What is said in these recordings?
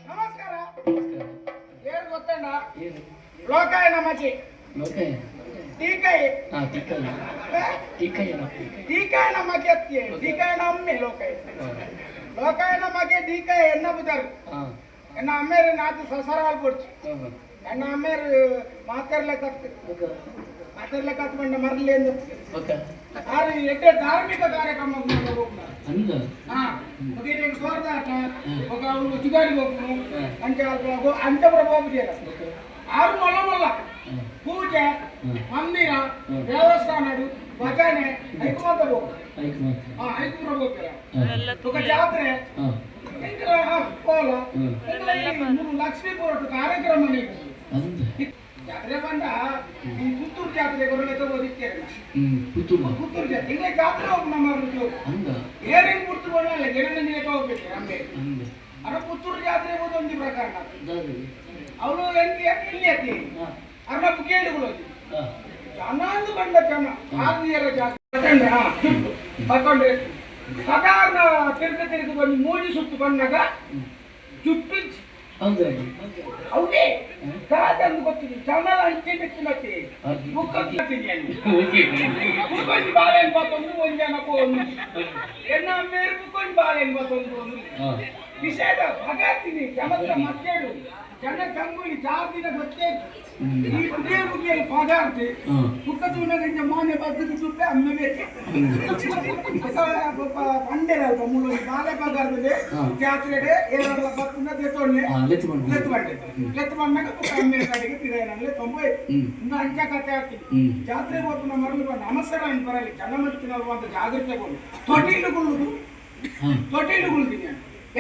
ನಮಸ್ಕಾರ. ಏನು ಗೊತ್ತಣ್ಣ? ಲೋಕಾಯ ನಮಜಿ. ಲೋಕಯ್ಯ. ಟೀಕಾಯಿ. ಹಾ, ಟೀಕಯ್ಯ, ಟೀಕಯ್ಯನ. ಟೀಕಾಯ ನಮಗೆ ಅತ್ತಿ ಟೀಕಾಯ ನಮ್ಮೆ ಲೋಕಾಯ. ಲೋಕಾಯ ನಮಗೆ ಟೀಕಾಯ ಎನ್ನ ಬುದಾರು. ಎನ್ನ ಅಮ್ಮೇರು ನಾತು ಸಸರಾಲ್ ಕೊಡ್ಚು. ಎನ್ನ ಅಮ್ಮೇರು ಮಾತಾಡ್ಲೆ ಕತ್ತು ಮಾತಾಡ್ಲೆ ಕತ್ತು ಬಂಡ ಮರಲಿ ಎಂದು. ಓಕೆ. ಆರು ಎಡ್ಡೆ ಧಾರ್ಮಿಕ ಕಾರ್ಯಕ್ರಮ. ಅಂದ. ಹಾ, ಮುಗಿದ ಸೋರ್ದಾಟ ఒక ಅವ್ರು ಚಿಗಾಡಿ ಹೋಗ್ನು. ಅಂಚ ಅಂಚಪುರ ಹೋಗುದಿಲ್ಲ. ಆರು ಮೊಲ್ಲ ಮೊಲ್ಲ ಪೂಜೆ, ಮಂದಿರ, ದೇವಸ್ಥಾನಡು ಭಜನೆ ಐಕುಮಂತ ಹೋಗು. ಐಕ್ ಮಾತ್ರ. ಹಾ, ಐಕುಮರ ಹೋಗ್ತೀರ. ఒక ಜಾತ್ರೆ ಎಂಕಲ ಪೋಲ. ಲಕ್ಷ್ಮೀಪುರ ಕಾರ್ಯಕ್ರಮ ನೀಕು. ಅಂದ. ಜಾತ್ರೆ ಬಂದ ಈ ಪುತ್ತೂರು ಜಾತ್ರೆ ಕೊರಲೆ ಓದಿತ್ತೇನೆ. ಪುತ್ತೂರು. ಪುತ್ತೂರು ಜಾತ್ರೆ ಇಂಗ್ಲೇ ಜಾತ್ರೆ ಹೋಗಿ ನಮ್ಮ. ಅಂದ. ಏನೇನು ಪುರ್ತು ಬೋಡಲ್ಲ, ಏನೇನು ನೀವೇ ಹೋಗ್ಬೇಕು ನಮಗೆ. ಅಂದ. ಅರ ಪುತ್ತೂರು ಜಾತ್ರೆ ಹೋದ ಒಂದು ಪ್ರಕರಣ. ದಾದಿ. ಅವಳು ಎಂಗೆ ಇಲ್ಲಿ ಅತಿ ಅರ್ಣ ಬುಕ್ಕೇಳುಗಳು. ಜನ ಅಂದು ಬಂದ ಜನ ಆದಿಯರ ಜಾತ್ರೆ ಪಕೊಂಡ್ರೆ ಸಾಧಾರಣ ತಿರುಗಿ ತಿರುಗಿ ಬಂದು ಮೂಡಿ ಸುತ್ತು ಬಂದಾಗ ಜುಟ್ಟು. ಹೌದು. ಅವೇ ಕಾದಂದು ಗೊತ್ತಿದೆ ಜನ ಅಂಚಿನ ಬುಕ್ಕ. ಬುಕ್ಕೊಂಜಿ ಬಾಳೆಹಣ್ಣು ಬತ್ತೊಂದು ಒಂಜಿ ಜನ ಪೋನು ಎನ್ನ ಮೇರು ಬುಕ್ಕೊಂಜಿ ಬಾಳೆಹಣ್ಣು ಬತ್ತೊಂದು. ವಿಷಯದ ಭಗಾತೀನಿ ಜನದ ಮಕ್ಕಳು ಜನ ಚಂಗುಲಿ ಚಾರ್ ದಿನ ಗೊತ್ತೇ. ಈ ಬುಗಿಯ ಬುಗಿಯಲ್ಲಿ ಪದಾರ್ಥ ಬುಕ್ಕ ತೂನಗಂಜ ಮಾನೆ ಬಗ್ಗದ ತುಪ್ಪೆ ಅಮ್ಮೆ ಬೇಕು ಪಂಡೆರ ಅಲ್ಪ ಮುಳ್ಳು ಬಾಳೆ ಪದಾರ್ಥದೆ. ಜಾತ್ರೆಡೆ ಏನಾರ ಬತ್ತುನ ದೇತೊಣ್ಣೆ. ಲೆತ್ತು ಬಂದು. ಲೆತ್ತು ಬಂಡೆ ಲೆತ್ತು ಬಂದಾಗ ಬುಕ್ಕ ಅಮ್ಮೆ ಕಡೆಗೆ ತಿರೈನಂಗ್ಲೆ ತೊಂಬೈ. ಇನ್ನು ಅಂಚ ಕತೆ ಆಗ್ತೀನಿ. ಜಾತ್ರೆ ಹೋಗ್ತು ಮರಳು ಬಂದ ನಮಸ್ಕಾರ ಬರಲಿ ಜನ ಮತ್ತಿನಲ್ವ ಅಂತ ಜಾಗ್ರತೆ ಕೊಡು. ತೊಟ್ಟಿಲು ಗುಳ್ಳುದು. ತೊಟ್ಟಿಲು ಗುಳ್ತೀನಿ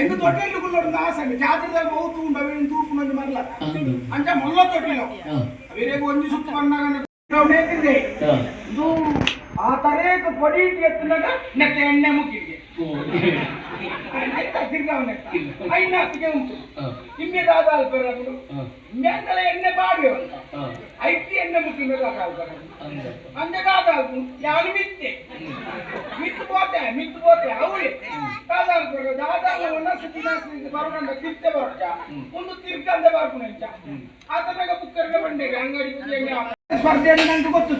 ಎಂದು ತೊಟ್ಟಿಲು ಗುಳ್ಳೋಡು ಆಸೆ ಜಾತ್ರೆದಲ್ಲಿ ಬಹು ತೂಂಡ ಅವೇನು ತೂಪುನೊಂದು ಮರಲ. ಅಂದ. ಅಂಚ ಮೊಲ್ಲ ತೊಟ್ಟಿಲು. ಅವಿರೇಗ ಒಂಜಿ ಸುತ್ತು ಬಂದಾಗ ಮೇಕಿದೆ. ಇದು ಆ ತರೇಕ ಪೊಡಿ ಇಟ್ಟು ಎತ್ತಿನಾಗ ನೆತ್ತ ಎಣ್ಣೆ ಮುಕ್ಕಿಗೆ ತಿರ್ಗಾವನೆತ್ತ ಐನಾತಿಗೆ ಉಂಟು. ಇಮ್ಮೆ ದಾದ ಅಲ್ಪರಗಳು ಇಮ್ಮೆಂದಲ ಎಣ್ಣೆ ಬಾಡುವೆ ಅಂತ. ಐತಿ ಎಣ್ಣೆ ಮುಕ್ಕಿನ ದಾದ ಅಲ್ಪರಗಳು. ಅಂದ. ಅಂದೆ ದಾದ ಅಲ್ಪು ಯಾನು ಮಿತ್ತೆ ಮಿತ್ತು ಪೋತೆ ಮಿತ್ತು ಪೋತೆ ಅವಳಿ ದಾದ ಅಲ್ಪರ ದಾದ ಒಣಸು ತಿನಸು ಬರೋಣ ತಿರ್ತೆ ಬರೋಣ ಒಂದು ತಿರ್ಗಂದೆ ಬರ್ಪುನ ಇಂಚ ಆತನಾಗ ಬುಕ್ಕರ್ಗ ಬಂಡೆಗೆ ಅಂಗಡಿ ಎಣ್ಣೆ ಸ್ಪರ್ಧೆ ನಂಗೆ ಗೊತ್ತು.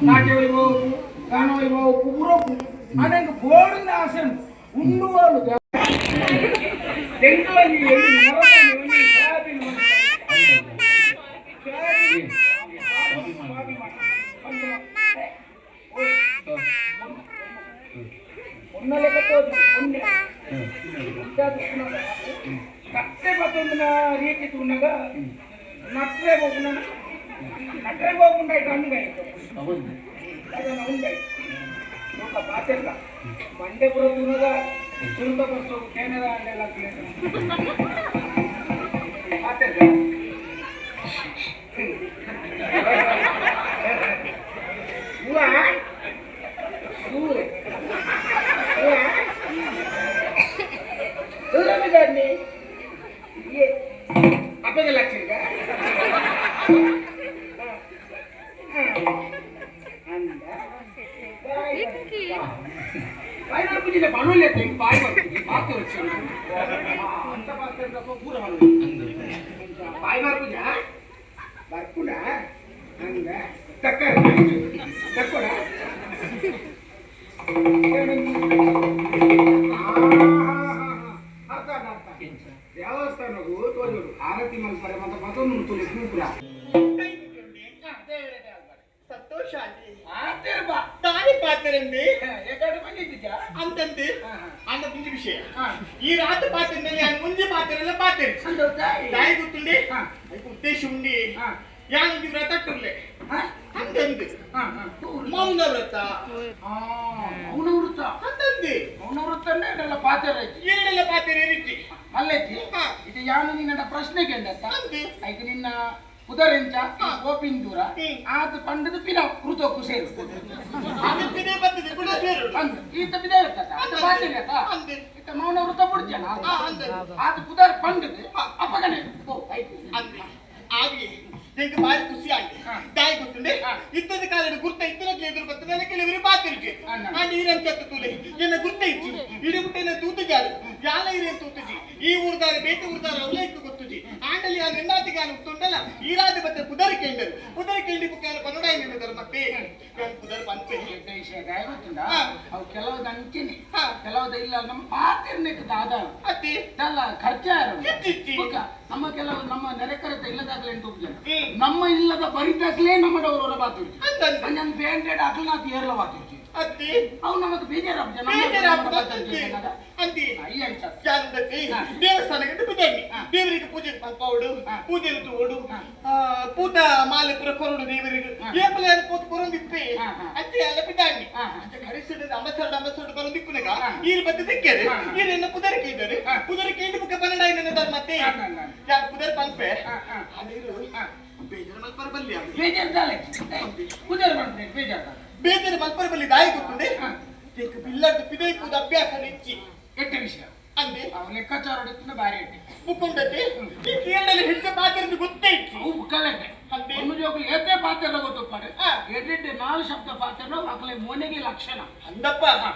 ನಾಟ್ಯ ವೈಭವಕ್ಕೂ ಗಾನ ವೈಭವಕ್ಕೂ ಪೂರಕ್ಕೂ ಅನಂಗೆ ಬೋರ್ಡಿನ ಆಸೆ ಉಂಟು ಉಂಡುವಾಳು ದೆಂಗಲಲ್ಲಿ ಎಲ್ಲಿ ಮರದಲ್ಲಿ ಒಂದು ಸೋಯಾಬೀನ್ ಒಂದು ಸೋಯಾಬೀನ್ ಒಂದು ಒನ್ನ ಲೆಕ್ಕ ತೋಜು ಒನ್ನೆ ಕತ್ತೆ ಬತ್ತೊಂದಿನ ರೀತಿ ತೂನಾಗ ನಟ್ರೆ ಹೋಗುನ ನಟ್ರೆ ಹೋಗುಂಡ ಇಟ್ಟು ಹಣ್ಣುಗಾಯಿತು. ಹೌದು. ಅದನ್ನ ಉಂಡಾಯ್ತು ನೋಕ ಪಾತೆಲ್ಲ ಮಂಡೆ ಪುರ ತೂನಗ ಸುರುತ ಬಸ್ಸು ಕೇನದ ಅಂಡೆಲ್ಲ ಪಾತೆಲ್ಲ. ಹೂವ ಹೂ ಹೂವ ದೂರವಿದ್ದಾನೆ ಏ ಅಪ್ಪದ ಲಕ್ಷ ಅಂದ ಬಾಯಿ ಬರ್ಪುಜಿಲ್ಲ ಪಣುಲ್ಲೆ ತೆಂಗ್ ಬಾಯಿ ಬರ್ಪುಜಿ ಮಾತು వచ్చి అంత పాత్ర ಪೂರ ಪಣುಲ್ಲೆ. ಅಂದ. ಬಾಯಿ ಬರ್ಪುಜ ಬರ್ಪುಡ ಅಂದ ತಕ್ಕ ತಕ್ಕೊಡ. ಅರ್ಥ ಅರ್ಥ. ದೇವಸ್ಥಾನಗೂ ತೋಜೋಡು ಆರತಿ ಮಲ್ಪರೆ ಮತ್ತೆ ಮತ್ತೊಂದು ತುಳಿ ಕೂಪುರ. ಸಂತೋಷ ಆಗಿ. ಆತೇರು ಬಾ. ದಾರಿ ಪಾತ್ರೆಂದಿ. ಎಕಡೆ ಬಂದಿದ್ದೀಯಾ? ಅಂತಂದು. ಹಾ, ಹಾ. ಅಂದ ಮುಂಜಿ ವಿಷಯ. ಹಾ. ಈ ರಾತ್ರಿ ಪಾತ್ರೆನಲ್ಲಿ ನಾನು ಮುಂಜಿ ಪಾತ್ರೆಲ್ಲ ಪಾತ್ರೆ. ಅಂದೋತಾಯಿ. ತಾಯಿ ಗೊತ್ತುಂಡಿ. ಹಾ. ಅದಕ್ಕೆ ಉದ್ದೇಶ ಉಂಡಿ. ಹಾ. ಯಾನೊಂದು ವ್ರತ ತುರ್ಲೆ. ಹಾ? ಅಂತಂದು. ಹಾ, ಹಾ. ಮೌನ ವ್ರತ. ಆ, ಮೌನ ವೃತ್ತ. ಅಂತಂದು. ಮೌನ ವೃತ್ತ ಅಂದ್ರೆ ಇದೆಲ್ಲ ಪಾತ್ರೆ ಐತಿ. ಏಳೆಲ್ಲ ಪಾತ್ರೆ ರೀತಿ. ಅಲ್ಲೈತಿ. ಹಾ. ಇದು ಯಾನು ನಿನ್ನ ಪ್ರಶ್ನೆ ಕೇಂದ್ರ. ಅಂದು. ಐಕ್ ನಿನ್ನ ಉದರೆಂಚ ಗೋಪಿಂದೂರ. ಆತ ಪಂಡದ ಪಿಲ ಕೃತಕ್ಕೂ ಸೇರು. ಅದು ಪಿದೆ ಬರ್ತದೆ ಕೂಡ ಸೇರು. ಅಂದ್ ಈತ ಬಿದೆ ಇರ್ತದ ಆತ ಪಾತ್ರೆ ಆತ. ಅಂದು. ಈತ ಮೌನ ವೃತ್ತ ಬಿಡ್ತೇನ. ಹಾ, ಅಂದು. ಆತ ಪುದರ್ ಪಂಡದ ಅಪಗಣೆ ಓ ಆಯ್ತು. ಅಂದು ಆಗಿ ನಿಂಗೆ ಭಾರಿ ಖುಷಿ ಆಗಿ. ಹಾ. ತಾಯಿ ಗೊತ್ತುಂಡೆ. ಹಾ. ಇತ್ತದ ಕಾಲದ ಗುರ್ತು. ಆ ನೀರಂಚತ್ತು ತೂಲೆ ಎನ್ನ ಗುರ್ತ ಇಚ್ಚಿ ಇಡೀ ತೂತುಜಾರು ಯಾಲ ಇರೇನ್ ತೂತುಜಿ ಈ ಊರ್ದಾರ ಬೇತೆ ಊರ್ದಾರ ಅವಲೇಕ್ ಗೊತ್ತುಜಿ ಆಂಡಲಿ ಆ ನಿನ್ನಾತಿಗೆ ಆನು ಉತ್ತುಂಡಲ ಈರಾದ ಬತ್ತೆ ಪುದರ್ ಕೇಂಡರು ಪುದರ್ ಕೇಂಡಿ ಪುಕ್ಕಾನ ಪನ್ನಡಾಯಿ ನಿನ್ನದರ ಮತ್ತೆ ಯಾನ್ ಪುದರ್ ಪನ್ಪೆ. ಎಡ್ಡೆ ವಿಷಯ ದಾಯ ಗೊತ್ತುಂಡ? ಹಾ. ಅವು ಕೆಲವದ ಅಂಚಿನಿ, ಹಾ. ಕೆಲವದ ಇಲ್ಲ. ನಮ್ಮ ಪಾತಿರ್ನೆಕ್ ದಾದ ಅತ್ತಿ ಇದೆಲ್ಲ ಖರ್ಚ ಇತ್ತಿತ್ತಿ. ಬುಕ್ಕ ನಮ್ಮ ಕೆಲವು ನಮ್ಮ ನೆರೆಕರೆತ ಇಲ್ಲದಾಗಲೇ ಎಂಟು ಜನ ಹ್ಮ್. ನಮ್ಮ ಇಲ್ಲದ ಬರಿದಾಗ್ಲೇ ನಮ್ಮ ಡವರವರ ಬಾತಿರ್ತೀವಿ. ಅಂತಂದ ಅಂಜನ್ ಪೇಂಟೆಡ್ ಅಕ್ಲನಾಥ್ ಏರ್ಲ ಬಾತಿರ್ತೀವಿ. ಅತ್ತಿ ಅವು ನಮಗೆ ಬೇಜಾರಾಗ್ತದೆ. ಬೇಜಾರಾಗ್ತದೆ ಅಂತಿ ಅಂತಿ. ಅಯ್ಯ ಅಂಚ. ಜಾನದತ್ತಿ ಹಾ. ದೇವಸ್ಥಾನಕ್ಕೆ ಪೂಜೆ ಹಾ. ದೇವರಿಗೆ ಪೂಜೆ ಪಲ್ಪಾವಡು ಹಾ. ಪೂಜೆ ತೋಡು ಹಾ. ಪೂತ ಮಾಲೆ ಪುರ ಕೊರಡು ದೇವರಿಗೆ ಹಾ. ಏಪಲೆ ಪೂತ ಕೊರೊಂದಿಪ್ಪೆ ಹಾ, ಹಾ. ಅತ್ತೆ ಅಲ್ಲ ಪಿದಾಣಿ ಹಾ, ಹಾ. ಅತ್ತೆ ಕರಿಸಿದ ಅಂಬಸರಡು ಅಂಬಸರಡು ಬರೋದಿಕ್ಕುನಗ ಹಾ. ಈರು ಬತ್ತೆ ದಿಕ್ಕೇರು ಹಾ, ಹಾ. ಈರೆನ್ನ ಪುದರ್ ಕೇಂದರು ಹಾ. ಪುದರ್ ಕೇಂದ್ರ ಬುಕ್ಕ ಪನ್ನಡಾಯಿ ನನ್ನ ಧರ್ಮತ್ತೆ ಹಾ, ಹಾ, ಹಾ. ಯಾರು ಪುದರ್ ಪಲ್ಪೆ ಹಾ, ಹಾ. ಆ ನೀರು ಹಾ. ಬೇಜಾರು ಮಲ್ಪರ ಬಲ್ಲಿ ಅದು. ಬೇಜಾರ್ ದಾಲೆ ಪೂಜಾರಿ ಮಾಡ್ತೀನಿ ಬೇಜಾರ್ ದಾಲೆ. ಬೇಜಾರು ಮಲ್ಪರ ಬಲ್ಲಿ ದಾಯಿ ಗೊತ್ತುಂಡೆ ಹಾ. ಬಿಲ್ಲರ್ದು ಪಿದೈ ಪೂದ ಅಭ್ಯಾಸ ನಿಚ್ಚಿ ಎಟ್ಟೆ ವಿಷಯ ಅಂದೆ ಅವು ಲೆಕ್ಕಾಚಾರ ಹೊಡಿತಿಂದ ಭಾರಿ ಎಟ್ಟೆ. ಮುಕ್ಕೊಂಡತೆ ಈ ಕೇರಳದಲ್ಲಿ ಹೆಚ್ಚು ಪಾತ್ರೆ ಗೊತ್ತೇ ಇತ್ತು. ಅವು ಬುಕ್ಕಲೆಟ್ಟೆ. ಅಂದೆ. ಒಂದು ಜೋಕುಲು ಏತೆ ಪಾತ್ರ ಗೊತ್ತುಪ್ಪಾರೆ. ಹಾ. ಎಡ್ಡೆಡ್ಡೆ ನಾಲ್ ಶಬ್ದ ಪಾತ್ರ ಅಕ್ಲೆ ಮೋನೆಗೆ ಲಕ್ಷಣ. ಅಂದಪ್ಪ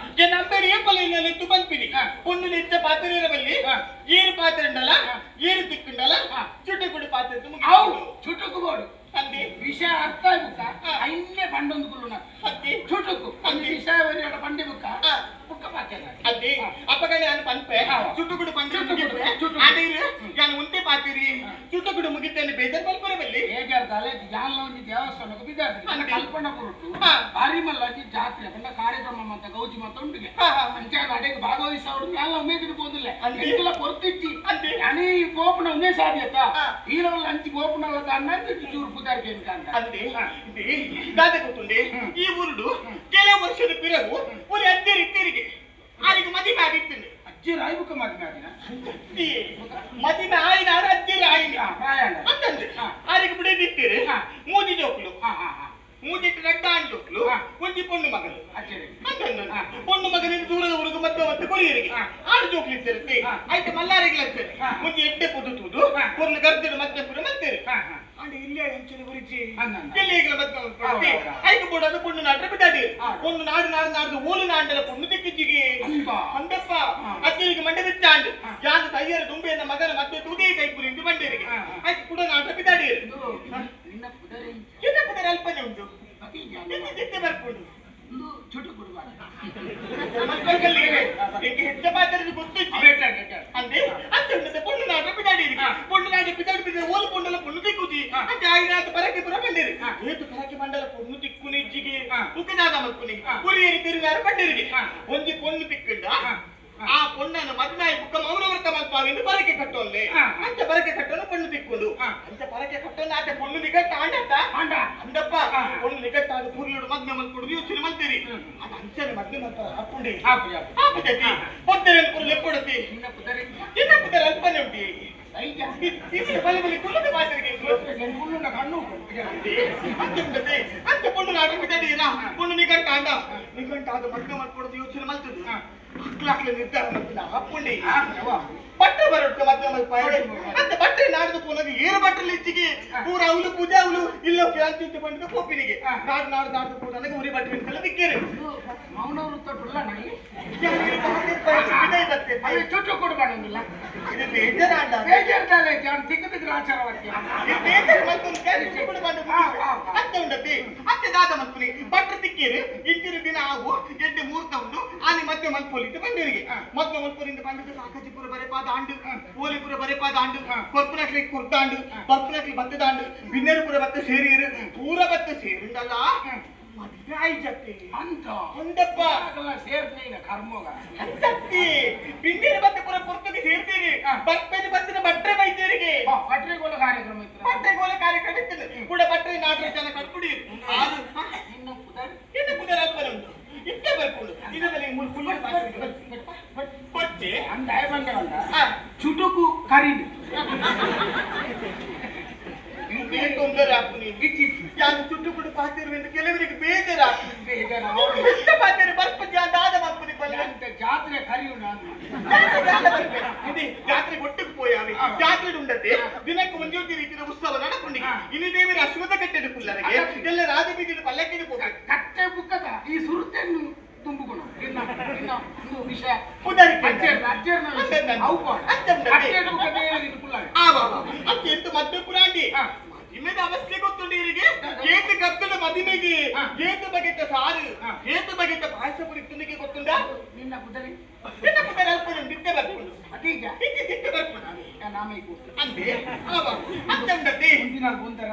ನಂಬೇರು ಏಪಲ ಇನ್ನೆತ್ತು ಬಂದ್ಪಿನಿ ಹಾ. ಪೊಣ್ಣು ನಿಚ್ಚ ಪಾತ್ರೆ ಬಲ್ಲಿ ಹಾ. ಏರು ಪಾತ್ರೆ ಉಂಡಲ್ಲ ಹಾ. ಏರು ತಿಕ್ಕುಂಡಲ್ಲ ಹಾ. ಚುಟುಕುಡು ಪಾತ್ರೆ ಅವು ಚುಟುಕು ಬೋಡು. ಅಂದೆ ವಿಷಯ ಅರ್ಥ ಬುಕ್ಕ ಹಾ. ಐನೇ ಪಂಡೊಂದು ಕುಲ್ಲುನ ಅತ್ತಿ ಚುಟುಕು ಒಂದು ವಿಷಯ ಬರೆಯೋಣ ಪಂಡಿ ಬುಕ್ಕ ಹಾ. ಬುಕ್ಕ ಪಾತ್ರ. ಅಂದೆ ಅಪ್ಪಗಣೆ ನಾನು ಪನ್ಪೆ ಹಾ. ಚುಟುಕುಡು ಪಂಚ ಚುಟುಕುಡು, ಚುಟುಕುಡು. ಅದೇರು ನಾನು ಒಂದೇ ಪಾತಿರಿ ಚುಟುಕುಡು ಮುಗಿತೇನೆ ಬೇಜಾರ್ ಮಲ್ಪರ ಬಲ್ಲಿ. ಬೇಜಾರ್ ದಾಲೆ ಯಾನ್ಲ ಒಂಜಿ ದೇವಸ್ಥಾನಕ್ಕೆ ಬಿದ್ದಾಡ್ರಿ ಅಂದೆ. ಕಲ್ಪಣ್ಣ ಪುರುಟು ಹಾ. ಭಾರಿ ಮಲ್ಲ ಒಂಜಿ ಜಾತ್ರೆ ಪಂಡ ಕಾರ್ಯಕ್ರಮ ಮಂತ ಗೌಜಿ ಮಂತ ಉಂಡುಗೆ. ಹಾ, ಹಾ. ಅಂಚ ಅಡೆಗೆ ಭಾಗವಹಿಸವಡು ಯಾನ್ಲ ಉಮೇದಿನ ಪೋದಿಲ್ಲ. ಅಂದೆ. ಎಂಕಲ ಪೊರ್ತಿಜ್ಜಿ. ಅಂದೆ. ಅನಿ ಪೋಪುನ ಉಮೇ ಸಾಧ್ಯತ ಹಾ. ಈರವಲ್ಲ ಅಂಚಿ ಪೋಪುನಲ್ಲ ದಾನ್ನ ಚೂರು ಪುದಾರ್ಕೆ ಅಂತ. ಅಂದೆ ದಾದ ಗೊತ್ತುಂಡೆ ಈ ಊರುಡು ಕೆಲವು ವರ್ಷದ ಪಿರವು ಒಂದು ಅಜ್ಜರಿ ಇತ್ತರಿಗೆ ಆರಿಗೆ ಮದಿಮೆ ಆಗಿತ್ತು. ಅಜ್ಜಿ ರಾಯ್ಬುಕ್ಕ ಮಾತಿನ ಮದಿಮೆ ಆಯಿನ ಆರು ಅಜ್ಜರಿ ಆಯಿನ ಪ್ರಾಯಣ. ಅಂತಂದ್ರೆ ಹಾ. ಆರಿಗೆ ಬಿಡದಿತ್ತೀರಿ ಹಾ. ಮೂಜಿ ಜೋಕ್ಲು ಹಾ ಹಾ ಹಾ ಮೂಜಿಟ್ಟು ರಡ್ಡ ಆಣ್ ಜೋಕ್ಲು ಹಾ. ಒಂಜಿ ಪೊಣ್ಣು ಮಗಲು ಅಜ್ಜರಿ. ಅಂತಂದ್ರೆ ಹಾ. ಪೊಣ್ಣು ಮಗನಿಗೆ ದೂರದ ಊರಿಗೆ ಮತ್ತೆ ಮತ್ತೆ ಕೊರಿಯರಿಗೆ ಹಾ. ಆರು ಜೋಕ್ಲು ಇತ್ತಿರುತ್ತೆ ಹಾ. ಆಯ್ತು ಮಲ್ಲಾರಿಗೆ ಹಚ್ತಾರೆ ಹಾ. ಒಂಜಿ ಎಡ್ಡೆ ಪೊದು ತೂದು ಹಾ. ಪೊರ್ಲು ಗರ್ದಿಡು ಮತ್ತೆ ಪುರ ಮತ್ತೇರಿ ಹಾ ಹಾ ಅಂಡ ಇಲ್ಲೇ ಅಂಚನೆ ಗುರುಜಿ ಅಂದ, ಅಂದ. ಎಲ್ಲಿ ಈಗಲ ಮದ್ವೆ ಹೌದು, ಹೌದು. ಐದು ಬೋಡಾದ ಪೊಣ್ಣು ನಾಡ್ರೆ ಬಿದ್ದಾಡಿ ಹಾ. ಒಂದು ನಾಡು ನಾಡು ನಾಡ್ದು ಓಲು ನಾಂಡಲ ಪೊಣ್ಣು ತೆಕ್ಕಿಜಿಗೆ ಅಂದ. ಅಂದಪ್ಪ ಹಾ. ಅಜ್ಜನಿಗೆ ಮಂಡೆ ಬಿಚ್ಚಾಂಡು ಹಾ. ಯಾರು ತಯ್ಯರ ದುಂಬೆಯನ್ನ ಮಗನ ಮದ್ವೆ ತೂದೇ ಕೈಪುರಿ ಎಂದು ಬಂಡೇರಿಗೆ ಹಾ, ಹಾ. ಆಯ್ತು ಕೂಡ ನಾಡ್ರೆ ಬಿದ್ದಾಡಿ. ಇದು ನಿನ್ನ ಪುದರ್ ಎಂಚ? ಎನ್ನ ಪುದರ್ ಅಲ್ಪನೆ ಉಂಟು. ಬತೀಜ ಎತ್ತಿ ದಿತ್ತೆ ಬರ್ಕೊಂಡು ಒಂದು ಚುಟುಕು ಕೊಡುವ. ಎಂಗೆ ಹೆಚ್ಚ ಮಾತಾಡಿದ್ದು ಗೊತ್ತಿತ್ತು ಅಂದೆ ಅಚ್ಚ ಉಂಡತೆ ಪೊಣ್ಣು ನಾಡ್ರೆ ಬಿದ್ದಾಡಿ. ಹಾ. ಪೊಣ್ಣು ನಾಡ್ರೆ ಬಿದ್ದಾಡಿ ಬಿದ್ದರೆ ಓಲು ಪೊಣ್ಣಲ ಪೊಣ್ಣು ತಿಕ್ಕುಜಿ ಹಾ. ಅಂತೆ ಆಯ್ನಾಥ ಪರಕ್ಕೆ ಪುರ ಬಂಡೇರಿ ಹಾ. ಏತು ಪರಕ್ಕೆ ಮಂಡಲ ಪೊಣ್ಣು ತಿಕ್ಕುನಿ ಇಜ್ಜಿಗೆ ಹಾ. ಉಕ್ಕದಾದ ಮಲ್ಪುನಿ ಹಾ. ಉರಿಯರಿ ತಿರುಗಾರ ಬಂಡೇರಿಗೆ ಹಾ. ಒಂಜಿ ಪೊಣ್ಣು ತಿಕ್ಕಂಡ ಹಾ. ಆ ಪೊಣ್ಣನ ಮದ್ನಾಯಿ ಬುಕ್ಕ ಮೌನವ್ರತ ಮಲ್ಪಾವೆಂದು ಪರಕೆ ಕಟ್ಟೋಲ್ಲೆ ಹಾ. ಅಂಚ ಪರಕೆ ಕಟ್ಟೋನು ಪೊಣ್ಣು ತಿಕ್ಕೊಂಡು ಹಾ. ಅಂಚ ಪರಕೆ ಕಟ್ಟೋನು ಆತ ಪೊಣ್ಣು ನಿಗಟ್ಟ ಆಂಡತ್ತ ಆಂಡ. ಅಂದಪ್ಪ ಹಾ. ಪೊಣ್ಣು ನಿಗಟ್ಟ ಆದ ಪುರ್ಲುಡು ಮದ್ಮೆ ಮಲ್ಕೊಡುದು ಯೋಚನೆ ಮಲ್ತೀರಿ ಹ್ಮ್. ಅದು ಅಂಚನೆ ಮದ್ಮೆ ಮಲ್ಪರ ಹಾಪುಂಡಿ ಆಪು, ಆಪು. ಆಪುಜತಿ ಪೊದ್ದೆರನ್ ಕುರ್ಲೆ ಕೊಡತಿ ನಿನ್ನ ಪುದರ್ ಎಂಚ? ಎನ್ನ ಪುದರ್ ಅಲ್ಪನೆ ಉಂಟಿ. ಐಜ. ಇದು ಬಲೆ ಬಲೆ ಕುಲ್ಲದ ಮಾತರಿಗೆ ಕುಳ್ಳುಂಡ ಕಣ್ಣು ಉಂಟು. ಅಂತೆ ಅಂತೆ ಪೊಣ್ಣು ನಾಡು ಬಿದ್ದಾಡೀರಾ ಪೊಣ್ಣು ನಿಗಂಟ ಅಂಡ ನಿಗಂಟ ಆದ ಮದ್ವೆ ಮಾಡ್ಕೊಡೋದು ಯೋಚನೆ ಮಲ್ತದೆ ಹಾ. ಅಕ್ಲಾಕ್ಲೆ ನಿರ್ಧಾರ ಮಲ್ತಿಲ್ಲ ಹಾಪುಂಡಿ ಆಪು, ಯಾವ? ಬಟ್ಟೆ ಬರೊಟ್ಟು ಮದ್ವೆ ಮಲ್ಪಾಯ ಅಂತ ಬಟ್ಟೆ ನಾಡ್ದು ಪೋನದು ಏರು ಬಟ್ಟೆ ಇಚ್ಚಿಗೆ ಹಾ. ಪೂರ ಅವಲು ಪೂಜೆ ಅವಲು ಇಲ್ಲೋ ಅಂತಿಂತ ಬಂದಿದ್ದು ಕೋಪಿನಿಗೆ ಹಾ. ನಾಡು ನಾಡು ನಾಡ್ದು ಪೋನಗೆ ಉರಿ ಬಟ್ಟೆ ಅಂತೆಲ್ಲ ದಿಕ್ಕೇರಿ ಇದು ಮೌನವ್ರತ ಉಲ್ಲ ನಾಯಿ. ಬರ್ತೇನೆ ಅದೇ ಚುಟುಕು ಕೊಡಬಾರ್ದಿಲ್ಲ. ಇದು ಬೇಜಾರಾಂಡ. ಬೇಜಾರ್ ದಾಲೆ ಜಾನ್ ತಿಕ್ಕ ತಿಕ್ಕ ಆಚಾರವತ್ಯ. ಇದು ಬೇಜಾರು ಮಲ್ತೊಂದು ಕೆಲಸ ಕೂಡ ಬಂದು ಹಾ, ಹಾ, ಹಾ. ಅತ್ತೆ ಉಂಡತಿ ಅತ್ತೆ ದಾದ ಮಲ್ಪುನಿ ಭಟ್ರು ತಿಕ್ಕೀರು ಇಂಚಿನ ದಿನ ಆಗು ಎಡ್ಡೆ ಮೂರ್ತ ಉಂಡು ಆನೆ ಮದ್ವೆ ಮಲ್ಪೊಲಿಂದ ಬಂದಿರಿಗೆ ಹಾ. ಮದ್ವೆ ಮಲ್ಪೊಲಿಂದ ಬಂದಿದ್ದು ಕಾಕಜಿಪುರ ಬರೆಪಾದ ಆಂಡು ಹಾ. ಓಲಿಪುರ ಬರೆಪಾದ ಆಂಡು ಹಾ. ಕೊರ್ಪುನಕ್ಲಿ ಕೊರ್ತಾಂಡು ಹಾ. ಬರ್ಪುನಕ್ಲಿ ಬತ್ತದಾಂಡು ಬಿನ್ನೇರುಪುರ ಬತ್ತ ಸೇರಿರು ಪೂರ ಬತ್ತ ಸೇರಿಂದಲ್ಲ ಹ್ಮ್. ಮದ್ವೆ ಆಯ್ಜತ್ತಿ ಅಂತ. ಅಂದಪ್ಪ ಆಗಲ್ಲ ಸೇರ್ತೇನೆ ಕರ್ಮೋಗ. ಅಂದತ್ತಿ ಬಿನ್ನೇರು ಬತ್ತ ಪುರ ಪೊರ್ತುಗೆ ಸೇರ್ತೀರಿ ಹಾ. ಬರ್ಪೇನೆ ಬತ್ತಿನ ಭಟ್ರೆ ಬೈತೇರಿಗೆ ಬಾ, ಪಟ್ರಿಗೋಲ ಕಾರ್ಯಕ್ರಮ ಇತ್ತು. ಬಟ್ಟೆ ಗೋಲೆ ಕಾರ್ಯಕ್ರಮ ಇತ್ತು ಕೂಡ ಬಟ್ಟೆ ನಾಟಕ ಜನ ಕಟ್ಬಿಡಿ ಆರು ನಿನ್ನ ಪುದರ್ ಎನ್ನ ಪುದರ್ ಅಲ್ಪನೆ ಉಂಟು ಇಟ್ಟೆ ಬರ್ಕೊಂಡು ಇದರಲ್ಲಿ ಮೂರು ಫುಲ್ ಕೊಚ್ಚೆ ಅಂದ ಬಂದೆ ಉಂಟ. ಆ, ಚುಟುಕು ಕರಿಂಡು. ನಿಮ್ಗೆ ತೊಂದರೆ ಆಪುನಿ ಇಚ್ಚಿಚ್ಚಿ. ಯಾರು ಚುಟ್ಟು ಕುಡು ಪಾತಿರುವೆಂದು ಕೆಲವರಿಗೆ ಬೇಜಾರು ಬೇಜಾರು. ಎಂತ ಪಾತಿರು ಬರ್ಪು ದಾದ ಮಲ್ಪುನಿ ಬಲ್ಲೆ ಎಂತ ಜಾತ್ರೆ ಕರಿಯು ನಾನು. ಜಾತ್ರೆ ದಾದ ಬರ್ಪೆ. ಇದು ಜಾತ್ರೆ ಒಟ್ಟಿಗೆ ಪೋಯಾವಿ ಹಾ. ಜಾತ್ರೆ ಉಂಡತೆ ದಿನಕ್ಕೆ ಒಂದೇ ರೀತಿಯ ಉತ್ಸವ ನಡಪುಂಡಿ ಹಾ. ಇನ್ನು ದೇವರ ಅಶ್ವತ್ಥ ಕಟ್ಟೆಡು ಕುಲ್ಲರಿಗೆ ಅಲ್ಲ. ಎಲ್ಲ ರಾಜಬೀದಿನ ಪಲ್ಲಕ್ಕಿಗೆ ಹೋಗ್ಬೇಕು. ಕಟ್ಟೆ ಬುಕ್ಕದ ಈ ಸುರುತೆನ್ನು ತುಂಬುಗುಣ ನಿನ್ನ ನಿನ್ನ ಒಂದು ವಿಷಯ ಪುದರ್ ಅಜ್ಜೆರ್ನ ಅವು ಅತ್ಯಂತ ಮದ್ವೆ ಪುರಾಂಡಿ ಮದಿಮೆದ ಅವಸ್ಥೆ ಗೊತ್ತುಂಡು ಇವರಿಗೆ ಏತು ಕತ್ತದ ಮದಿಮೆಗೆ ಏತು ಬಗೆತ ಸಾರು ಏತು ಬಗೆತ ಪಾಯಸ ಪುರಿ ತಿಂದಿಗೆ ಗೊತ್ತುಂಡ ನಿನ್ನ ಪುದರಿ ನಿನ್ನ ಪುದರಿ ಅಲ್ಪ ನಿದ್ದೆ ಬರ್ಪುಂಡು ಅತೀಜ ಇತ್ತೆ ದಿತ್ತೆ ಬರ್ಪುಂಡು ನಾಮೈಕು ಅಂದೆ ಆವ ಅತ್ತಂಡತಿ ಮುಂದಿನ ಒಂದರ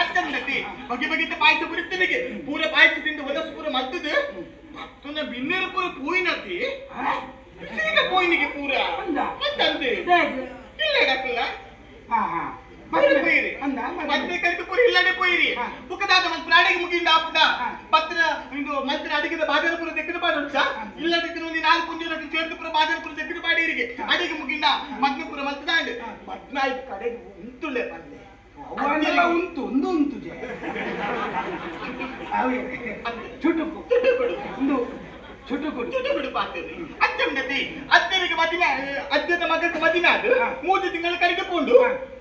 ಅತ್ತಂಡತಿ ಬಗೆ ಬಗೆತ ಪಾಯಸ ಪುರಿ ತಿಂದಿಗೆ ಪೂರ ಪಾಯಸ ತಿಂದು ಹೊಲಸು ಪೂರ ಮತ್ತದು ಮತ್ತೊಂದು ಬಿನ್ನೆರ ಪೂರ ಪೂಯಿನತಿ ಬಿಸಿಲಿಗೆ ಪೋಯಿನಿಗೆ ಪೂರ ಅಂತಂದೆ ಇಲ್ಲ ಡಾಕ್ಟರ್ ಪೋಯಿರಿ ಮದ್ವೆ ಕರೆದು ಪೂರ ಇಲ್ಲಡೆ ಪೋಯಿರಿ ಬುಕ್ಕದಾದ ಮಲ್ಪು ಅಡಿಗೆ ಮುಗಿಂಡ ಆಪುಡ ಪತ್ರ ಇಂದು ಮಲ್ತಿನ ಅಡಿಗೆದ ಬಾಜನ ಪೂರ ದೆಕ್ಕಿನ ಪಾಡುಂಚ ಇಲ್ಲ ದೆಕ್ಕಿನ ಒಂದು ನಾಲ್ಕು ಪುಂಜಿ ರೊಟ್ಟಿ ಸೇರ್ದು ಪೂರ ಬಾಜನ ಪೂರ ದೆಕ್ಕಿನ ಪಾಡಿರಿಗೆ ಅಡಿಗೆ ಮುಗಿಂಡ ಮದ್ವೆ ಪೂರ ಮಲ್ತದಾಂಡ್ ಮದ್ವೆ ಆಯ್ತು ಕಡೆಗೆ ಉಂಟುಳ್ಳೆ ಪಲ್ಲೆ ಅವನ್ನೆಲ್ಲ ಉಂಟು ಒಂದು ಉಂಟು ಜೆ ಚುಟುಕು ಚುಟುಕುಡು ಒಂದು ಚುಟುಕುಡು ಚುಟುಕುಡು ಪಾತ್ರೆ ಅಚ್ಚಂಡತಿ ಅತ್ತರಿಗೆ ಮದಿನ ಅಜ್ಜನ ಮಗಕ್ಕೆ ಮದಿನ ಅದು 3 ತಿಂಗಳು ಕರೆದು ಪೋಂಡು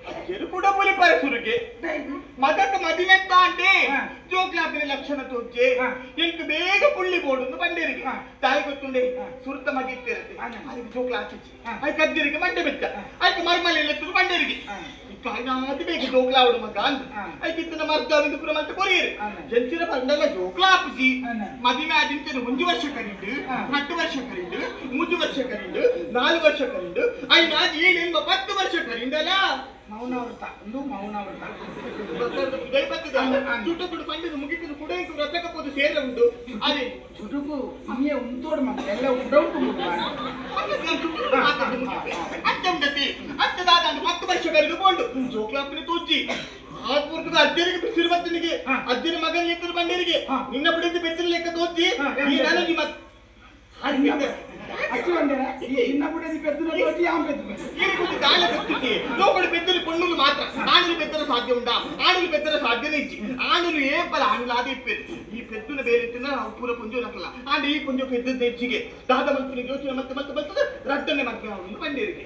ಅಜ್ಜರು ಕೂಡ ಪುಲಿ ಪರಸುರಿಗೆ ಮಗಕ್ಕೆ ಮದಿನ ಅಂಟೆ ಜೋಕ್ಲಾಪಿನ ಲಕ್ಷಣ ತೋಚೆ ಎಂಟು ಬೇಗ ಪುಳ್ಳಿ ಬೋಡು ಬಂಡೇರಿಗೆ ತಾಯಿ ಗೊತ್ತುಂಡೆ ಸುರುತ ಮಗ ಇತ್ತಿರತ್ತೆ ಅದಕ್ಕೆ ಜೋಕ್ಲ ಆಚಿಚ್ಚಿ ಅದಕ್ಕೆ ಅಜ್ಜರಿಗೆ ಮಂಡೆ ಬೆಚ್ಚ ಅದಕ್ಕೆ ಮರ್ಮಲೆ ಎತ್ತರು ಬಂಡೇರಿಗೆ ಕಾಯ್ನಾದಿ ಬೇಗ ಜೋಕ್ಲ ಆವಡು ಮಗ ಅಂದ್ ಅದಕ್ಕೆ ಇತ್ತನ ಮರ್ದ ಪುರ ಮತ್ತೆ ಕೊರಿಯರು ಜಂಚಿನ ಬಂಡಲ ಜೋಕ್ಲ ಆಪುಜಿ ಮದಿಮೆ ಆದಿಂಚನ 1 ವರ್ಷ ಕರಿಂಡು 2 ವರ್ಷ ಕರಿಂಡು 3 ವರ್ಷ ಕರಿಂಡು 4 ವರ್ಷ ಕರಿಂಡು 5 6 7 8 10 ವರ್ಷ ಕರಿಂಡಲ್ಲ ಮೌನವ್ರತ ಒಂದು ಮೌನವ್ರತ ಚುಟುಕುಡು ಪಂಡಿತು ಮುಗಿತು ಕೂಡ ವ್ರತಕಪೋದು ಸೇರ ಉಂಟು ಅದೇ ಚುಟುಕು ಇನ್ನೇ ಉಂಟೋಡು ಮತ್ತೆ ಎಲ್ಲ ಉಂಟು ಅಚ್ಚಂಡತಿ ಅಚ್ಚದಾದ 10 ವರ್ಷ ಕರೆದು ಕೊಂಡು ಜೋಕ್ಲಾಪಿನ ತೂಚಿ ಆ ಪೂರ್ಕದ ಅಜ್ಜರಿಗೆ ಬಿಸಿರು ಬತ್ತನಿಗೆ ಅಜ್ಜನ ಮಗನ ಎತ್ತರು ಬಂಡೇರಿಗೆ ನಿನ್ನ ಬಿಡಿದ್ದು ಬೆತ್ತಿನ ಲೆಕ್ಕ ತೋಚಿ ಈ ನಾನು ಮತ್ತೆ ಲೋಕಡು ಮಾತ್ರ ಆಣುಲು ಪೆದ್ದರ ಸಾಧ್ಯ ಉಂಟಾ ಆಣುಲು ಪೆದ್ದರ ಸಾಧ್ಯನೇ ಇಚ್ಚಿ ಆಣುಲು ಏಪಲ ಆಣುಲು ಆದ ಇಪ್ಪೇರು ಈ ಪೆದ್ದುನ ಬೇರೆ ಇತ್ತಿನ ನಾವು ಪೂರ ಪುಂಜು ನಕಲ ಆಂಡ ಈ ಪುಂಜು ಪೆದ್ದದ ಹೆಚ್ಚಿಗೆ ದಾದ ಮಲ್ಪುನ ಯೋಚನೆ ಮತ್ತೆ ಮತ್ತೆ ಬರ್ತದೆ ರಡ್ಡನೆ ಮದ್ವೆ ಆವಡು ಬಂಡೇರಿಗೆ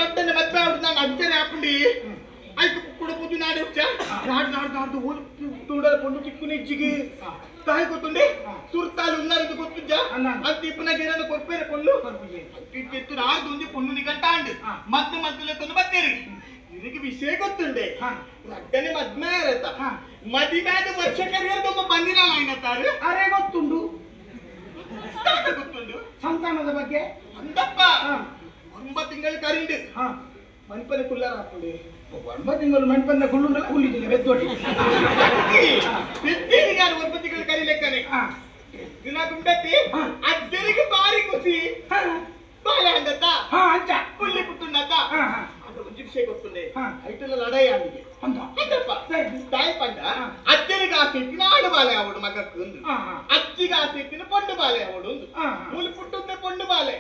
ರಡ್ಡನೆ ಮದ್ವೆ ಆವಡು ನಾನು ಅಜ್ಜನೆ ಹಾಕೊಂಡಿ ಆಯ್ತು ಕೂಡ ಪುಂಜು ನಾಡು ಹುಚ್ಚ ನಾಡು ನಾಡು ನಾಡ್ದು ಓದು ತೂಡಲ ಪೊಣ್ಣು ತಿಕ್ಕುನ ಹೆಚ್ಚಿಗೆ ತಾಯಿ ಗೊತ್ತುಂಡೆ ಸುರ್ತಾಲು ಉನ್ನಾರದು ಗೊತ್ತುಜ್ಜ ಅಂತ ಇಪ್ಪನ ಗೇರನ್ನು ಕೊರ್ಪೇರೆ ಪೊಣ್ಣು ಇತ್ತು ನಾಡ್ದು ಒಂಜಿ ಪೊಣ್ಣು ನಿಗಂಟ ಆಂಡ್ ಮದ್ದು ಮದ್ದು ಬತ್ತೇರಿ ಇದಕ್ಕೆ ವಿಷಯ ಗೊತ್ತುಂಡೆ ರಡ್ಡನೆ ಮದ್ಮೆ ಇರತ್ತ ಮದಿಮ್ಯಾದ ವರ್ಷ ಕರಿಯರ್ದೊಬ್ಬ ಬಂದಿನ ಆಯ್ನತ್ತಾರು ಅರೆ ಗೊತ್ತುಂಡು ಗೊತ್ತುಂಡು ಸಂತಾನದ ಬಗ್ಗೆ ಅಂದಪ್ಪ 9 ತಿಂಗಳು ಕರಿಂಡು ಮನ್ಪನೆ ಕುಲ್ಲಾರ ಹಾಕೊಂಡೆ 9 ತಿಂಗಳು ಮನ್ಪನ್ನ ಕುಳ್ಳುಂಡಲ್ಲ ಹುಲ್ಲಿದ್ದಿಲ್ಲ ಬೆದ್ದೋಡಿ ಬೆದ್ದೇರಿಗೆ ಯಾರು 9 ತಿಂಗಳು ಕರಿಲೆಕ್ಕನೆ ದಿನ ಗುಂಡತಿ ಅಜ್ಜರಿಗೆ ಬಾರಿ ಖುಷಿ ಬಾಲ ಅಂದತ್ತ ಅಂಚ ಪುಲ್ಲಿ ಪುಟ್ಟುಂಡತ್ತ ಅದು ಒಂಜಿ ವಿಷಯ ಗೊತ್ತುಂಡೆ ಐಟಲ ಲಡಾಯಿ ಆಗಿದೆ ಅಂದಪ್ಪ ತಾಯಿ ಪಂಡ ಅಜ್ಜರಿಗೆ ಆಸೆ ಇತ್ತಿನ ಆಡು ಬಾಲೆ ಅವಡು ಮಗಕ್ಕೆ ಒಂದು ಅಜ್ಜಿಗೆ ಆಸೆ ಇತ್ತಿನ ಪೊಂಡು ಬಾಲೆ ಅವಡು ಒಂದು ಮೂಲು ಪುಟ್ಟುಂದೆ ಪೊಂಡು ಬಾಲೆ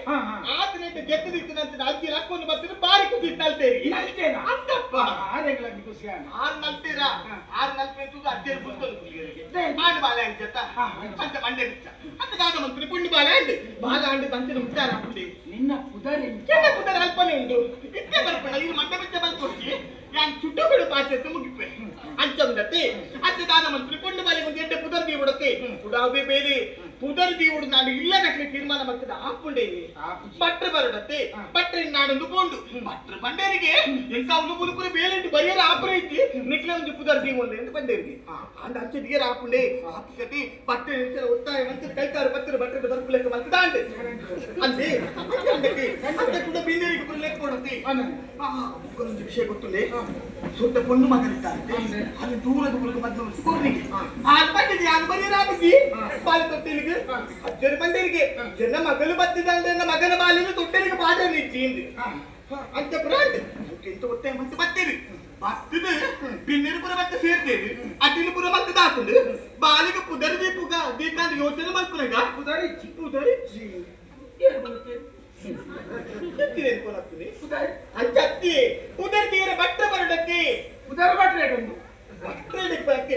ಆತನ ಗೆತ್ತದಿತ್ತಿನಂತ ಅಜ್ಜಿ ಲಕ್ಕೊಂಡು ಬರ್ತಿನ ಬಾರಿ ಖುಷಿ ಇತ್ತಲ್ತೇರಿ ಅಂತಪ್ಪ ಖುಷಿ 6 ನಲ್ತೀರಾ 6 ನಲ್ಪೆ ಅಜ್ಜರು ಪುಸ್ತಕ ಆಡು ಬಾಲೆ ಅಂಚತ್ತ ಅಂತ ಮಂಡೆ ಬಿಚ್ಚ ಅಂತ ದಾದ ಮಂತ್ರಿ ಪುಂಡು ಬಾಲೆ ಅಂಡು ಬಾಲ ಅಂಡು ತಂಚಿನ ಮುಟ್ಟಾರ ಹಾಕೊಂಡಿ ನಿನ್ನ ಪುದರಿ ಚೆನ್ನ ಪುದರ್ ಅಲ್ಪನೆ ಉಂಟು ಇತ್ತೆ ಬರ್ಪಣ ಇದು ಮಂಡೆ ಬಿಚ್ಚ ಬಂದ್ಕೊಡ್ತಿ ಯಾನ್ ಚುಟ್ಟುಗಳು ಪಾಚೆತ್ತು ಮುಗಿಪೆ ಅಂಚಂದತಿ ಅತ್ತ ದಾನ ಮಂತ್ರಿ ಪುಂಡು ಬಾಲೆ ಒಂದು ಎಡ್ಡೆ ಪುದರ್ ದೀವುಡತ್ತೆ ಪುಡಾವೆ ಬೇರೆ ಪುದರ್ ದೀವುಡು ನಾನು ಇಲ್ಲ ನಕ್ಲೆ ತೀರ್ಮಾನ ಮಾಡ್ತದೆ ಆಪುಂಡೆ ಭಟ್ರು ಬರಡತ್ತೆ ಭಟ್ರ ನಾಡೊಂದು ಪೋಂಡು ಭಟ್ರು ಬಂಡೇರಿಗೆ ಎಂಕ ಒಂದು ಪುಲುಪುರ ಬೇಲೆಂಟು ಬರಿಯರ ಆಪುರ ಐತಿ ನಿಕ್ಲೆ ಒಂದು ಪುದರ್ ದೀವುಂಡೆ ಅಂತ ಬಂಡೇರಿಗೆ ಅಂದ ಅಚ್ಚದಿಗೆ ಆಪುಂಡೆ ಆಪುಕತಿ ಭಟ್ರು ನಿಂತರ ಒತ್ತಾಯ ಮಂತ್ರ ಕೈಕಾರು ಪತ್ರ ಭಟ್ರ ಬರ್ಪುಲೆಕ್ಕ ಮಲ್ತದಾಂಡೆ ಅಂದೆ ಅಂದಕ್ಕೆ ಅಂತ ಕೂಡ ಬೀಂದೇರಿಗೆ ಪುರ ಕೊಡತ್ತೆ ಒಂದು ವಿಷಯ ಗೊತ್ತುಂಡೆ ಸುತ್ತ ಪೊಣ್ಣು ಮಗನಿದ್ದಾರೆ ಅಲ್ಲಿ ದೂರದ ದೂರದ ಮದ್ದು ಕೋರ್ನಿಗೆ ಆ ಬಂದಿದೆ ಯಾರು ಬರಿಯರ ಆಪುಜಿ ಬಾಲ ತೊಟ್ಟಿಲಿಗೆ ಅಜ್ಜರು ಬಂದೇರಿಗೆ ಜನ ಮಗಲು ಬತ್ತಿದಂದ್ರೆ ಮಗನ ಬಾಲಿನ ತೊಟ್ಟೆಲಿಗೆ ಪಾಠ ನಿಚ್ಚಿ ಅಂತ ಪ್ರಾಂಡ್ ಎಂತ ಒತ್ತಾಯ ಮತ್ತೆ ಬತ್ತೇರಿ ಬತ್ತದ ಬಿನ್ನೆರು ಪುರ ಮತ್ತೆ ಸೇರ್ತೇವೆ ಅಡ್ಡಿನ ಪುರ ಮತ್ತೆ ದಾತುಂಡು ಬಾಲಿಗೆ ಪುದರ್ ದೀಪುಗ ದೀಕಾಂತ ಯೋಚನೆ ಮಲ್ಪುನಗ ಪುದರಿಚ್ಚಿ ಪುದರಿಚ್ಚಿ ಅಂಚತ್ತಿ ಪುದರ್ ತೀರ ಬಟ್ಟ ಬರಡಕ್ಕೆ ಪುದರ್ ಬಟ್ರೆ ಉಂಟು ಭಟ್ರ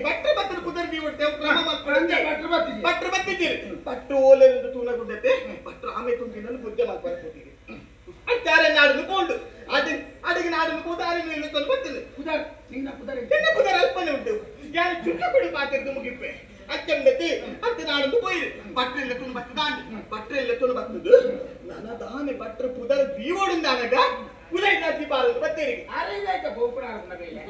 ಭಟ್ರ ಭಟ್ರ ಪುದರ್ ದೀವಡ್ತೆ ಕ್ರಮ ಅಂಚ ಭಟ್ರು ಬತ್ತಿಜಿ. ಭಟ್ರು ಬತ್ತಿದ್ದೀರಿ ಭಟ್ರು ಓಲೆಂದು ತೂನ ಗುಡ್ಡತೆ ಭಟ್ರು ಆಮೆ ತುಂಬಿನನ್ನು ಬುದ್ಧ ಮಾಡ್ತಾರೆ ಅಂಚಾರೆ ನಾಡನ್ನು ಕೊಂಡು ಅದೇ ಅಡಿಗೆ ನಾಡನ್ನು ಕೂತ ಆರೆ ತಂದು ಬರ್ತದೆ ಪುದರ್ ನಿನ್ನ ಪುದರ್ ನಿನ್ನ ಪುದರ್ ಅಲ್ಪನೆ ಉಂಟು ಯಾರು ಚುಟ್ಟ ಕೊಡು ಪಾತ್ರದ ಮುಗಿಪೆ ಅಚ್ಚಂಡತಿ ಅತ್ತೆ ನಾಡೊಂದು ಪೋಯಿರು ಬಟ್ರೆಲ್ಲ ತುಣು ಬತ್ತದಾಂಡ್ ಬಟ್ರೆಲ್ಲ ತುಣು ಬತ್ತದು ನನ್ನ ದಾನೆ ಬಟ್ರ ಪುದರ ದೀವೋಡುಂದಾನಗ ಉದಯ ಬಾರದು ಬತ್ತೇರಿಗೆ ಅರೆಗಾಯ್ತ ಗೋಪುರ ಬೇಲೆ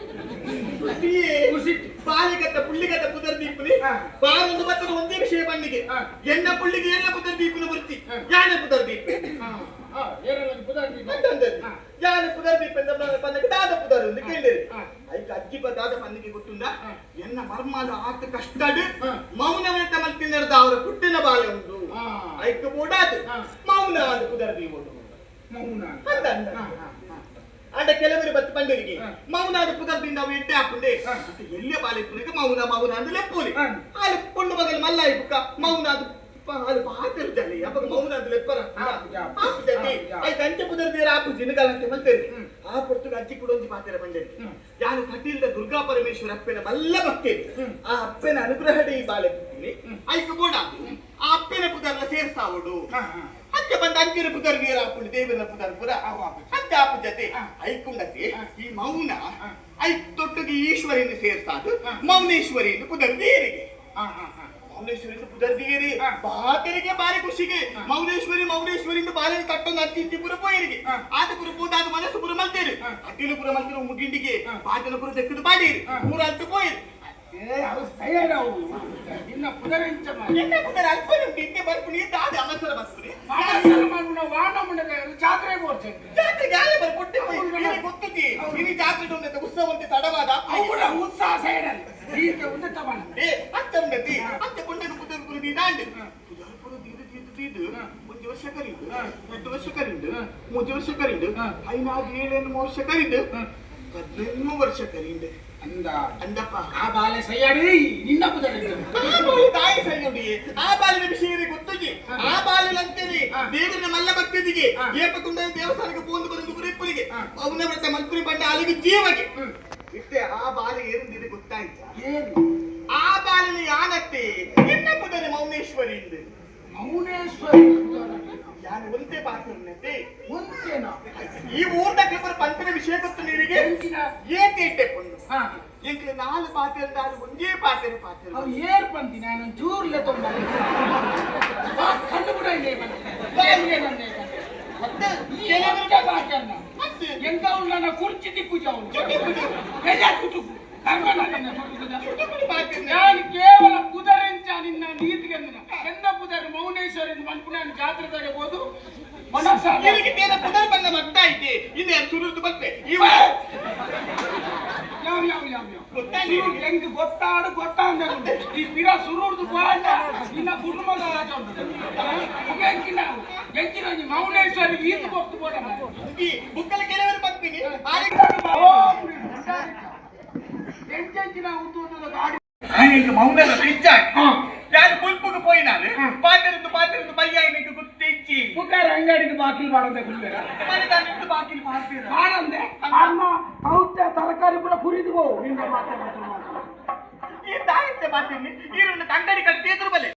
ಖುಷಿ ಬಾಲಿಗತ್ತ ಪುಳ್ಳಿಗತ್ತ ಪುದರ್ ದೀಪುನಿ ಬಾರೊಂದು ಬತ್ತದ ಒಂದೇ ವಿಷಯ ಬಂದಿಗೆ ಎನ್ನ ಪುಳ್ಳಿಗೆ ಎಲ್ಲ ಪುದರ್ ದೀಪುನ ಬುರ್ತಿ ಯಾನೆ ಪುದರ್ ದೀಪ ಯಾನೆ ಪುದರ್ ದೀಪ ಪನ್ನಗೆ ದಾದ ಪುದರ್ ಒಂದು ಕೇಳಿರಿ ಐಕ ಅಜ್ಜಿ ದಾದ ಪನ್ನಿಗೆ ಗೊತ್ತುಂಡ ಎನ್ನ ಮರ್ಮಾಲ ಆತ ಕಷ್ಟಡ್ ಮೌನವನ ಮಲ್ತಿನರ್ದ ಅವರ ಪುಟ್ಟಿನ ಬಾಲೆ ಉಂಟು ಐಕ ಬೋಡಾದು ಮೌನ ಅದು ಪುದರ್ ದೀಪುಡು ಮೌನ ಅಂದ ಅಂದ ಅಂಡ ಕೆಲವರು ಬತ್ತು ಪಂಡರಿಗೆ ಮೌನಾದ ಪುದರ್ದಿಂದ ಅವು ಎಡ್ಡೆ ಹಾಕುಂಡೆ ಎಲ್ಲೇ ಬಾಲೆ ಪುನಗ ಮೌನ ಮೌನ ಅಂದ್ರೆ ಲೆಪ್ಪೋಲಿ ಅಲ್ಲಿ ಪೊಣ್ಣು ಮಗಲ್ ಮಲ್ಲಾಯಿ ಬುಕ್ಕ ಮೌನಾದ ಅಲ್ಲಿ ಪಾತಿರು ಜಲಿ ಅಪ್ಪಗ ಮೌನ ಅಂದ್ರೆ ಲೆಪ್ಪರ ಆಪುಜತಿ ಐತ ಅಂಚೆ ಪುದರ್ ದೇರ ಆಪು ಜಿನಗಾಲಂತೆ ಮಲ್ತೇರಿ ಆ ಪೊರ್ತುಗ ಅಜ್ಜಿ ಕೂಡ ಒಂಜಿ ಪಾತೆರ ಬಂಡೇರಿ ಯಾನು ಕಟೀಲ್ದ ದುರ್ಗಾ ಪರಮೇಶ್ವರ ಅಪ್ಪೆನ ಮಲ್ಲ ಭಕ್ತೇರಿ ಆ ಅಪ್ಪೆನ ಅನುಗ್ರಹಡೆ ಈ ಬಾಲೆ ಪುಟ್ಟಿನಿ ಐಕ ಬೋಡ ಆ ಅಪ್ಪೆನ ಪುದರ್ಲ ಸೇರ್ಸಾವಡು ಅಂಚೆ ಬಂದ ಅಂಚಿನ ಪುದರ್ ನೀರು ಹಾಕೊಂಡು ದೇವರ ಪುದರ್ ಪುರ ಅಂಚೆ ಆಪು ಜೊತೆ ಐಕುಂಡತೆ ಈ ಮೌನ I ತೊಟ್ಟುಗೆ ಈಶ್ವರಿಯನ್ನು ಸೇರ್ಸಾದು ಮೌನೇಶ್ವರಿಯನ್ನು ಪುದರ್ ನೀರಿಗೆ ಮೌನೇಶ್ವರಿ ಪುದರ್ ನೀರಿ ಬಾತರಿಗೆ ಬಾರಿ ಖುಷಿಗೆ ಮೌನೇಶ್ವರಿ ಮೌನೇಶ್ವರಿ ಬಾಲೆ ತಟ್ಟೊಂದು ಅಚ್ಚಿ ಇಂಚಿ ಪುರ ಪೋಯರಿಗೆ ಆತ ಪುರ ಪೂದಾದ ಮನಸ್ಸು ಪುರ ಮಲ್ತೇರಿ ಅಟ್ಟಿಲು ಪುರ ಮಲ್ತಿರು ಮುಗಿಂಡಿಗೆ ಬಾಜನ ಪುರ ತೆಕ್ಕದು ಬಾಡೀರಿ ಪೂರ ಅಲ್ತು ಪೋಯಿರಿ ನಿನ್ನ ಪುದರಿಂಚ ಎನ್ನ ಪುದರ್ ಅಲ್ಪ ಉಂಟು ಇಂತೆ ಬರ್ಪುಣಿ ದಾದ ಅವಸರ ಬಸ್ಪುರಿ ಜಾತ್ರೆ ಬೋರ್ಚೆ ಜಾತ್ರೆಗೆ ಆಲೆ ಬರ್ ಪುಟ್ಟಿ ಪೋಯಿ ನಿನಗೆ ಗೊತ್ತುಜಿ ಇನಿ ಜಾತ್ರೆ ಉಂಟು ಉತ್ಸವ ಉಂಟು ತಡವಾದ ಅವು ಉತ್ಸಾಹ ಸೈಡಲ್ಲಿ ಈಗ ಒಂದು ತಮಾಣ ಏ ಅತ್ತ ಉಂಡತಿ ಅತ್ತ ಕೊಂಡನು ಪುದರ್ ಪುರ ದೀದಾಂಡ್ ಪುದರ್ ಪುರ ದೀದು ದೀದು ದೀದು ಒಂಜಿ ವರ್ಷ ಕರಿಂಡು 2 ವರ್ಷ ಕರಿಂಡು 3 ವರ್ಷ ಕರಿಂಡು 5 6 7 8 ವರ್ಷ ಕರಿಂಡು 18 ವರ್ಷ ಕರಿಂಡು ಅಂದ ಅಂದಪ್ಪ ಆ ಬಾಲೆ ಸೈಯಾಡಿ ನಿನ್ನ ಪುದರಿಂಚ ಆ ಬಾಲೆ ತಾಯಿ ಸೈಯುಡಿ ಆ ಬಾಲಿನ ವಿಷಯ ಗೊತ್ತುಜಿ ಆ ಬಾಲಿನಂತೇನೆ ದೇವರನ್ನ ಮಲ್ಲ ಭಕ್ತಿಗೆ ಏಪಕುಂಡ ದೇವಸ್ಥಾನಕ್ಕೆ ಪೋಂದು ಬರಂದು ಗುರಿಪ್ಪುಲಿಗೆ ಅವನ ವ್ರತ ಮಲ್ಪುರಿ ಬಂಡ ಅಲ್ಲಿಗೆ ಜೀವಗೆ ಇಷ್ಟೇ ಆ ಬಾಲೆ ಏನಿದೆ ಗೊತ್ತಾಯ್ತಾ ಏನು ಆ ಬಾಲಿನ ಯಾನತ್ತೆ ಎನ್ನ ಪುದರೆ ಮೌನೇಶ್ವರಿ ಇಂದು ಮೌನೇಶ್ವರಿ ಯಾನು ಒಂದೇ ಪಾತ್ರನತ್ತೆ ಒಂದೇನೋ ಈ ಊರ್ದ ಕೃಪರ ಪಂಪಿನ ವಿಷಯ ಗೊತ್ತು ನೀರಿಗೆ ಏತೇಟೆ ಪೊಣ್ಣು ಎಂಕ್ಲೆ ನಾಲ್ ಪಾತ್ರೆ ನಾಲ್ ಒಂದೇ ಪಾತ್ರೆ ಪಾತ್ರೆ ಅವು ಏರ್ ಪಂತಿ ನಾನು ಚೂರ್ಲೆ ತೊಂಬ ಕಣ್ಣು ಕೂಡ ಇದೆ ಮತ್ತೆ ಮತ್ತೆ ಎಂತ ನನ್ನ ಕುರ್ಚಿ ದಿಕ್ಕುಜ ಅವನು ಪಾತ್ರೆ ನಾನು ಕೇವಲ ಕುದರೆಂಚ ನಿನ್ನ ನೀತಿಗೆ ಎನ್ನ ಪುದರ್ ಮೌನೇಶ್ವರಿ ಮನ್ಪು ನಾನು ಜಾತ್ರೆ ತಗಬಹುದು ಮನಸ್ಸ ಇವರಿಗೆ ಬೇರೆ ಪುದರ್ ಬಂದ ಮತ್ತ ಐತೆ ಇನ್ನು ಸುರುದು ಬರ್ತೆ ಇವ ಯಾವ ಯಾವ ಯಾವ ಯಾವ ಗೊತ್ತಾಯ್ತು. ಸುರುಡ್ ಹೆಂಗ್ ಗೊತ್ತಾಡು ಗೊತ್ತಾಂದ ಈ ಪಿರ ಸುರುಡ್ದು ಪಾಂಡ ನಿನ್ನ ಕುಟುಂಬದ ರಾಜ ಉಂಟು ಎಂಕಿನ ಎಂಕಿನ ಮೌನೇಶ್ವರಿ ಈತು ಕೊಟ್ಟು ಬೋಡ ಈ ಬುಕ್ಕಲ ಕೆಲವರು ಬರ್ತೀನಿ ಎಂಚೆಂಚಿನ ಉದ್ದು ಉದ್ದು ಗಾಡಿ ಮೌನದ ಇಚ್ಛ ಯಾರು ಪುಲ್ಪುಗೆ ಪೋಯಿನಾರು ಪಾತೆருந்து ಪಾತೆருந்து ಬಯ್ಯ எனக்கு ಗೊತ್ತಿಜ್ಜಿ ಪುಕಾರ ಅಂಗಡಿಗೆ ಬಾಕಿಲ್ ಮಾಡಂದೆ ಗುಲ್ಬೇಡ ಮನೆ ನಾನು ಇಂದು ಬಾಕಿಲ್ ಮಾಡ್ತೀರ ಮಾಡಂದೆ ಅಮ್ಮ ಕೌತೆ ತರಕಾರಿ ಕೂಡ ಕುರಿದು ಹೋಗು ನಿನ್ನ ಮಾತಾಡ್ತಾರೆ ಈ ತಾಯಿತ್ತೆ ಬಾತೀನಿ ಈರುನ್ನ ಅಂಗಡಿ ಕಡೆ ತೇದ್ರು ಬಲೆ.